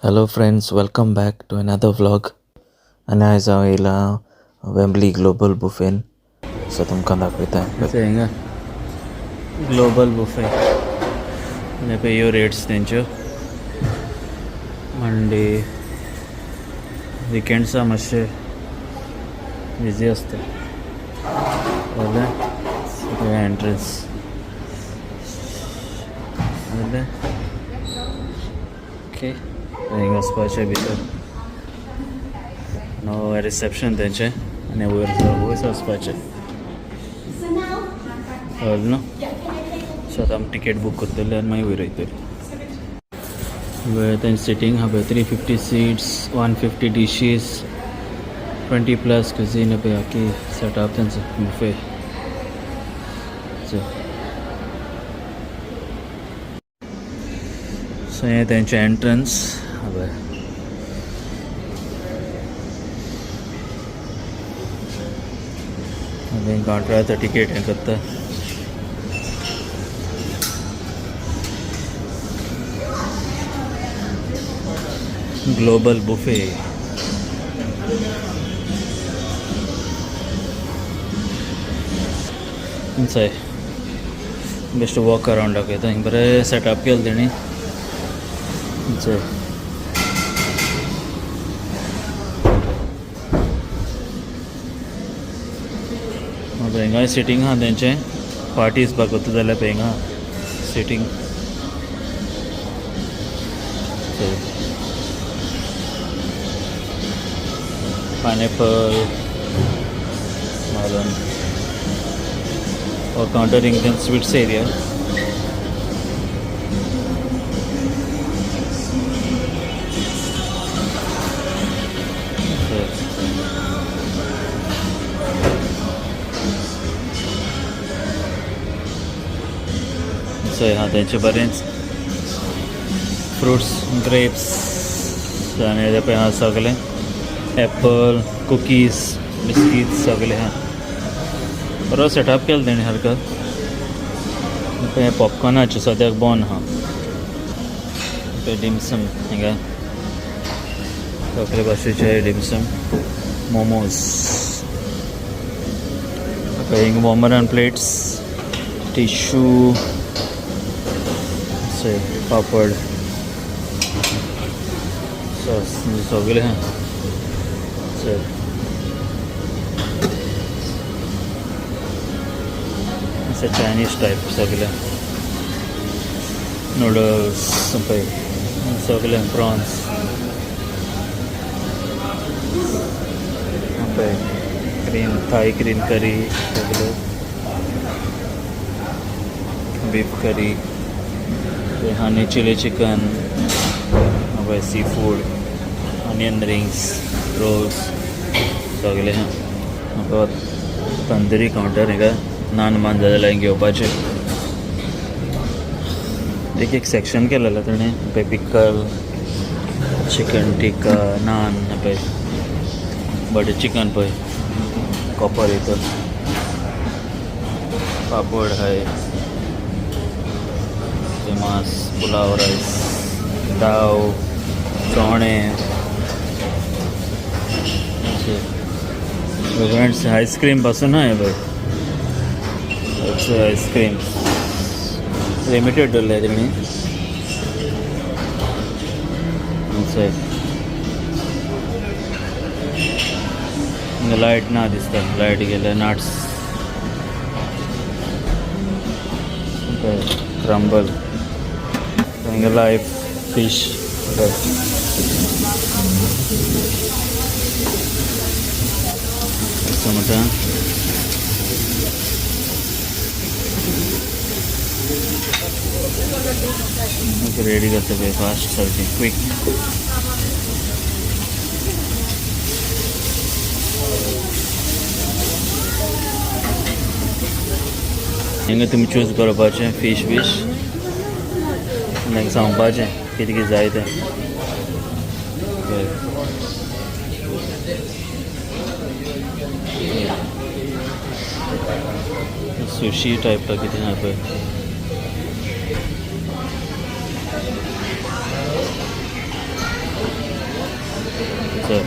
Hello friends, welcome back to another vlog. आनी आयज हांव येयलां वेम्बली ग्लोबल बुफेन. सो तुमकां दाखयता हिंगा ग्लोबल बुफे. आनी पळय ह्यो रेट्स तेंच्यो. मंडे विकेंड्सा मातशे बिजी आसता. जालें, एंट्रन्स जालें. ओके, हिंगा वचपाचें भितर. नो रिसेप्शन तेंचें आनी वयर वयर वचपाचें. कळ्ळें न्हू? सो आतां आमी टिकेट बूक करतले आनी मागीर वयर वयतले. तेंचे सिटींग आहा पळय, 350 seats, 150 dishes, 20 plus cuisine. पळय आखी सेटअप तेंचो बुफे. सो हें तेंचें एंट्रन्स पळय. कावंटर आतां टिकेट हें करता. Global buffet. Inside best walk around दाखयता. हिंग बरें सेटअप केलें तेणी. इनसायड हिंगाय सिटींग आहा तेंचें. पार्टीज बा करता जाल्यार पळय हिंगा सिटींग. पायनॅपल मारून हो कावंटर. हिंग तें स्वीट्स एरिया. सो हा तेंचे बरेंच फ्रुट्स, ग्रेप्स आनी ते पळय आहा सगळें, एप्पल, कुकीज, बिस्कीट्स सगळे आहा. बरो सेटअप केलो तेणी सारको. पळय पॉपकॉर्नाचें सद्याक बंद आहा. पळय डिमसम, हिंगा सगळे भाशेचे डिमसम, मोमोज. पळय हिंगा वॉर्मर प्लेट्स, टिश्यू, पापड, सॉस सगळे आहा. चल, अशें चायनीज टायप सगळे, नुडल्स पळय सगळे, प्रॉन्स पळय, ग्रीन थाय ग्रीन करी सगळे, बीफ करी, honey chilli chicken, sea food, onion rings, rolls सगळे आहा. तंदुरी कावंटर. हिंगा नान मान जाय जाल्यार घेवपाचें. एक एक सेक्शन केलेलें तेणें. पळय पिकल, चिकन टिक्का, नान पळय, बटर चिकन पळय, कॉपर हितर पापड हाय, मांस, पुलाव रायस, दाव, चणे, अशें आयस्क्रीम पासून आहा पळय. आयस्क्रीम लिमिटेड दवरले तेणी. इनसायड लायट ना दिसता, लायट गेले. नट्स, क्रंबल, हिंगा लायव फिश. सुंगटां. रेडी करता पळय फास्ट, सारकें क्विक. हिंगा तुमी चूज करपाचें फीश बीश, तांकां सांगपाचें कितें कितें जाय तें. सुशी टायप कितें आहा पळय. चल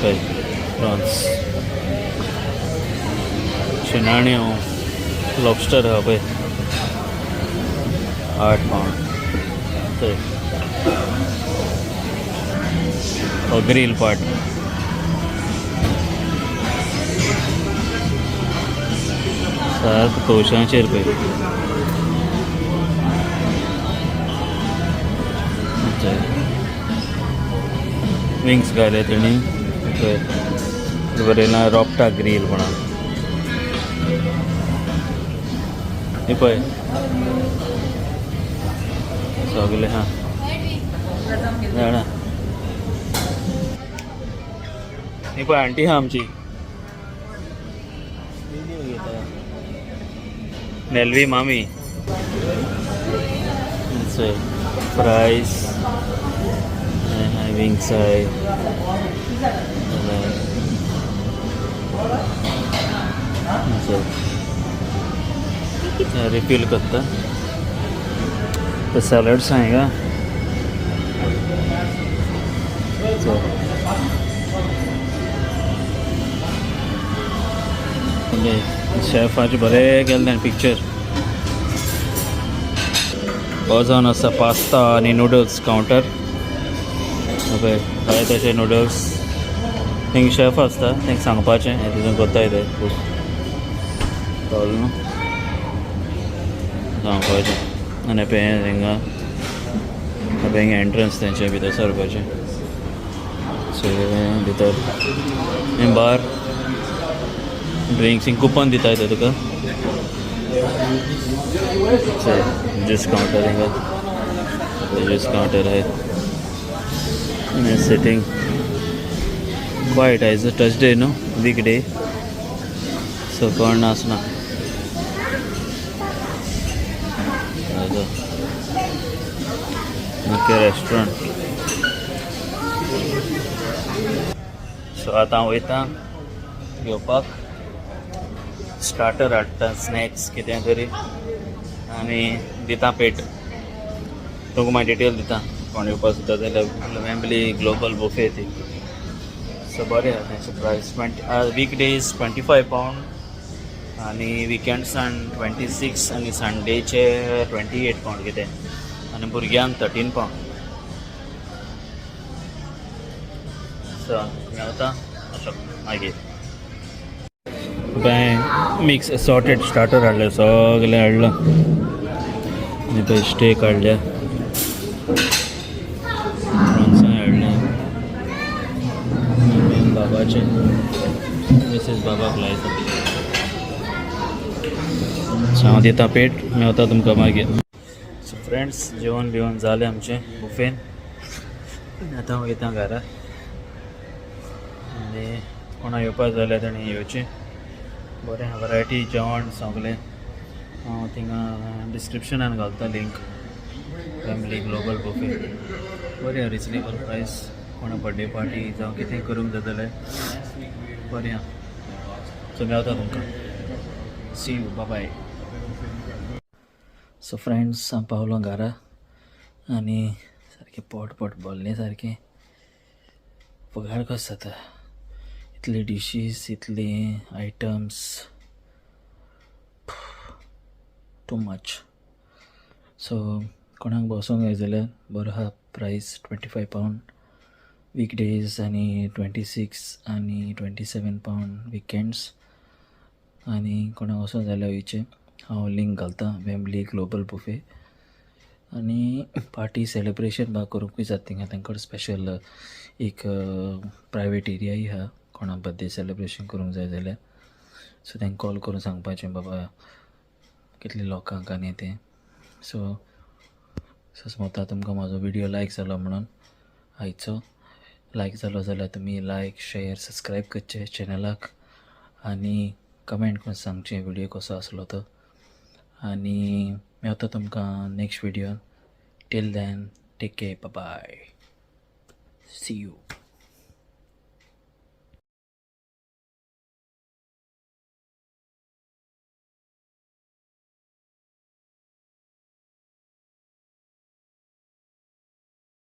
पळय प्रॉन्स, शिणाण्यो, लॉबस्टर आहा पळय, 8 पावंड. थंय हो ग्रील पार्ट. सात तवशांचेर पळय. थंय विंग्स घाले तेणी. पळय, बरयलां रोपटा ग्रील म्हणून. हे पळय, सगळे हा जाणा. ही पळय आंटी हा आमची घेता, नेल्वी मामी. फ्रायज, विंग्स आहे. जाल्यार रिफील करता. तर सॅलड्स आहे का? चल, शेफाचे बरें केल्लें पिक्चर. हो जावन आसा पास्ता आनी नुडल्स कावंटर. पळय, जाय तशे नुडल्स. थिंग शेफ आसता, तेंका सांगपाचें, हें तितून करताय ते खूब. कळ्ळें न्हू? सांगपाचें. आनी पळय, हिंगा पळय, हिंगा एंट्रन्स तेंचे, भितर सरपाचें. सो भितर हें बार, ड्रिंक्स, कुपन दिताय ते तुका. ज्यूस काउंटर, हिंगा ज्यूस काउंटर आहे. आणि सिटींग क्वायट आयज थर्सडे न्हू, वीक डे, सो कोण आसना. Okay, restaurant. सो आतां हांव वयता घेवपाक, स्टार्टर हाडटा, स्नॅक्स कितें तरी आनी दिता पेट. तुमकां मागीर डिटेल दिता. कोण येवपाक सोदता जाल्यार, वेम्बली ग्लोबल बुफे ती. सो बरें आहा तेंचे प्रायस. 20 वीक डेज 25 पावंड आनी विकेंड्सान 26 आनी संडेचे 28 पावंड कितें आनी भुरग्यांक 13 पावंड. सो मेवता अशें मागीर. हांवें मिक्स असॉर्टेड स्टार्टर हाडलें, सगळें हाडलां. आनी पळय, स्टेक हाडल्या, प्रॉन्सांय हाडलें. बाबाचें, मिसीस बाबाक लायता. सो हांव दिता पेट, मेवता तुमकां मागीर. सो फ्रेंड्स, जेवण बिवण जालें आमचें बुफेन. आतां वयता घरा. आनी कोणा येवपा जाल्यार ताणें येवचें. बरें वरायटी जेवण सगळें. हांव थिंगा डिस्क्रिप्शनान घालता लिंक. वेम्बली ग्लोबल बुफे बरें, रिजनेबल प्रायस. कोणा बड्डे पार्टी जावं कितें करूंक जाय जाल्यार बरें आहा. सो मेवता तुमकां. See you, bye. So friends, हांव पावलो घरा आनी सारकें पोट पोट भरलें, सारकें पगार कसो जाता. इतले डिशीज, इतले आयटम्स, टू मच. सो कोणाक बसोंक जाय जाल्यार बरो आहा प्रायस, 25 पावंड वीक डेज आनी 26 आनी 27 पावंड विकेंड्स. आनी कोणाक वचोंक जाल्यार वयचें. हांव लिंक घालता, वेम्बली ग्लोबल बुफे. आनी पार्टी सेलिब्रेशन बा करूंकूय जाता थिंगा. तेंकां स्पेशल एक प्रायवेट एरियाय आहा, कोणा बर्थडे सेलिब्रेशन करूंक जाय जाल्यार. सो तांकां कॉल करून सांगपाचें बाबा कितले लोकांक आनी तें. सो सो समजता तुमकां म्हाजो विडियो लायक जालो म्हणून आयचो. लायक जालो जाल्यार तुमी लायक, शेयर, सबस्क्रायब करचें चॅनलाक आनी कमेंट करून सांगचें विडियो कसो आसलो तो. आनी मेवता तुमकां next विडियोन. Till then, take care, bye, see you.